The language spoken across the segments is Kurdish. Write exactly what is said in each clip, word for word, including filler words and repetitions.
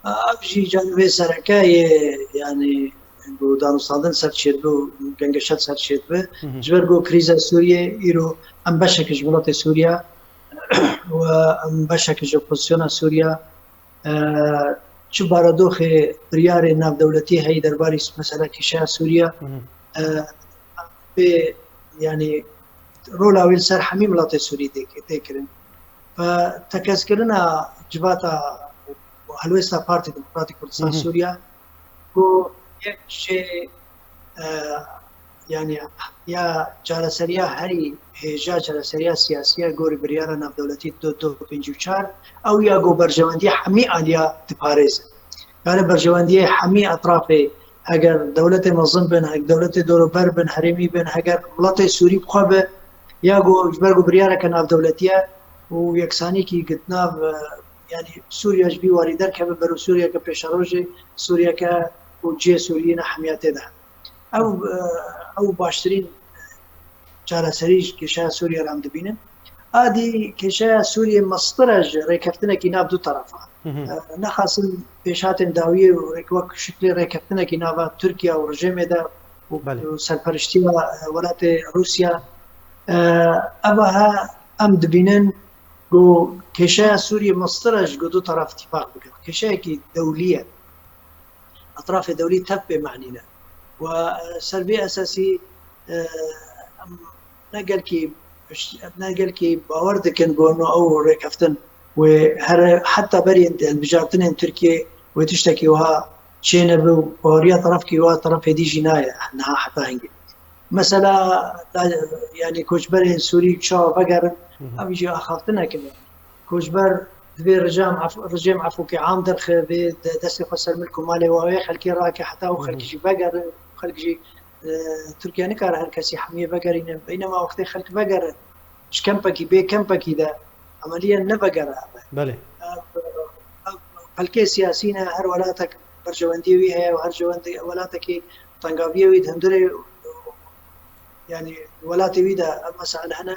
Ev jî canivê sereke yê, yanî ku danûstandin ser çêdibe û gengeşet ser çêdibe. Ji ber ku krîza Sûriyê îro em beşek ji welatê Sûriya û em beşek ji opozisyona Sûriya, e, çi baradoxê biryarê navdewletî heyî derbarî mesela kêşeya Sûriya, e, pê, yanî rola wî li ser hemî miletê Sûrî tê, tê kirin. Ve tekez kirina civata û helwêsta Partî Demokratîk Kurdistan Sûriya ku yek jê, e, yanî ya çareseriya herî hêja, çareseriya siyasî ye gorî biryara navdewletî du du pêncî û çar, ew ya ku berjewendiyê hemî aliya diparêze. Kare berjewendiyê hemî etrafê, eger dewletê mezin bin, eger dewletê dorober bin, herêmî bin, eger miletê Sûrî bi xwe be, ya ku ji ber ku biryareke navdewletî ye û yeksanîkî gid nav, e, yanî Sûriya ji vî warî derkeve ber û Sûriyeke pêşerojê, Sûriyeke ku cihê Sûriyî ne hemiya tê de. Ew, e, ew baştirîn çareserî ji kêşeya Sûriye re em dibînin. A dî kêşeya Sûriye mestir e ji rêkeftinekî nav du terefa. E, nexasim pêşhatên dawiyê û rêk-, wek şiklê rêkeftinekî nava Tirkiye û rejêmê de û, Belê. û serperiştiya, e, welatê Rûsya. E, eva he em dibînin ku kêşeya Sûriye mestir e ji ku du teref tîfaq bikin. Kêşeyekî dewlî ye. Etrafê dewlî tev pê mehnî ne. Û, e, ser vê esasî, e, em ne gelkî, ne gelkî bawer dikin ku no ew rêkeftin wê here heta berî hilbijartinên Tirkiyê wê tiştekî wiha çênebe û baweriya terefkî wiha terefê dî jî nayê niha heta hingê. Mesela, da-, yanî koçberên Sûrî çawa vegerin, Hı hı. ev jî axaftinek e. Koçber divê rejam ef-, rejêm efûkê am derxe, vê de-, destê xwe ser milk û malê wa wê xelkê rake, heta ew Hı hı. xelk jî vegerin, xelk jî, e, Tirkiye nikare her kesî hemiyê vegerîne. Beynema wextê xelk vegere, ji kempekî bê kempekî de emeliyen nevegere eve. Belê. Ev, ev xelkê siyasî ne, her welatek berjewendiyê wî heye û her jewendê-, welatekî tengaviyê wî di hundirê, yanî welatê wî de ev mesele hene,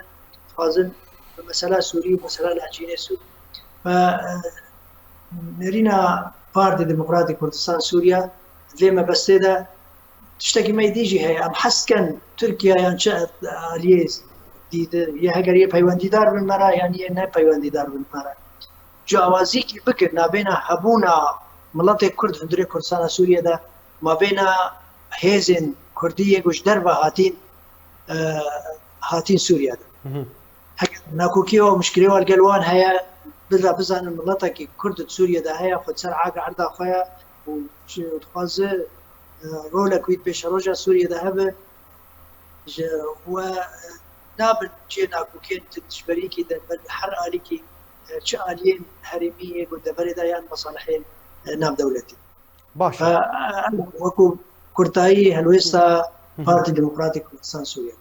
dixwazin bi mesela Sûrî û mesela lehcînê Sûrî. Ve, e, nêrîna Partî Demokratîk Kurdistan Sûriye vê mebestê de tiştekî me dî jî heye. Em hez dikin Tirkiye yan çi aliyê dî de, yê heger yê peywendîdar bin me re yan yê ne peywendîdar bin me re. Cawazîkî bike navbêna hebûna miletê Kurd hundirê Kurdistana Sûriye de, mabêna hêzên Kurdî yê ku ji derve hatîn, e, hatîn Sûriye de. Hı hı. Heger nakokî û mişkilê wan gel wan heye, bila bizanin miletekî Kurd di Sûriye de heye, xwe ser aga erda xwe ye û ji-, dixwaze, e, rolek wî di pêşeroja Sûriye de hebe, ji we, e, nabin cihê nakokên di dijberîkî de, ber her alîkî, e, çi aliyên herêmî yê ku deverê de yan mesalihên, e, navdewletî. Baş e. Ev, ev wekû kurtayî helwêsta Hı hı. Partî Demokratîk Kurdistan Sûriye.